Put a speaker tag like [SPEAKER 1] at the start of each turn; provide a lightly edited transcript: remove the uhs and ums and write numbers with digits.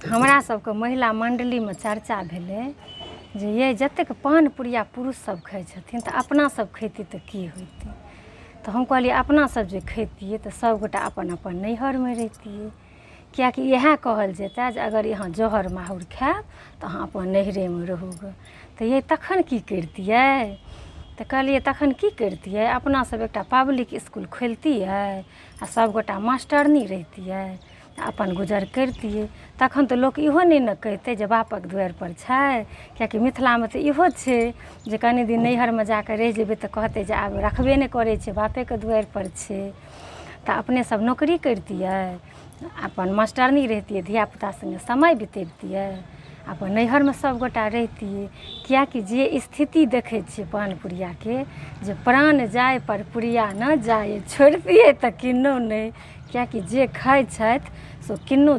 [SPEAKER 1] हमरा सबके महिला मण्डलीमे चर्चा भेलै जे यै जतेक पान पुड़िया पुरुष सब खाइ छथिन तऽ अपना सब खैतियै तऽ की होइतै। तऽ हम कहलियै अपना सब जे खैतियै तऽ सबगोटा अपन अपन नैहरमे रहितियै, किएकि इएह कहल जेतै जे अगर अहाँ जहर माहुर खायब तऽ अहाँ अपन नैहरेमे रहू गऽ। तऽ यै तखन की करितियै? तऽ कहलियै तखन की करितियै, अपना सब एकटा पब्लिक इसकुल खोलतियै आ सबगोटा मास्टरनी रहितियै, अपन गुजर करितियै। तखन तऽ लोक इहो नहि ने कहितै जे बापक दुआरिपर छै, किएकि मिथिलामे तऽ इहो छै जे कनि दिन नैहरमे जाकऽ रहि जेबै तऽ कहतै जे आब रखबे नहि करै छै, बापेके दुआरिपर छै। तऽ अपने सब नौकरी करितियै, अपन मास्टरनी रहितियै, धियापुता सङ्गे समय बितैबतियै, अपन नैहरमे सबगोटा रहितियै। किएकि जे स्थिति देखै छियै पान पुड़ियाके, जे प्राण जाय पर पुड़िया न जाय, छोड़ितियै तऽ किन्नौ नहि, किएकि जे खाइ छथि से किन्नौ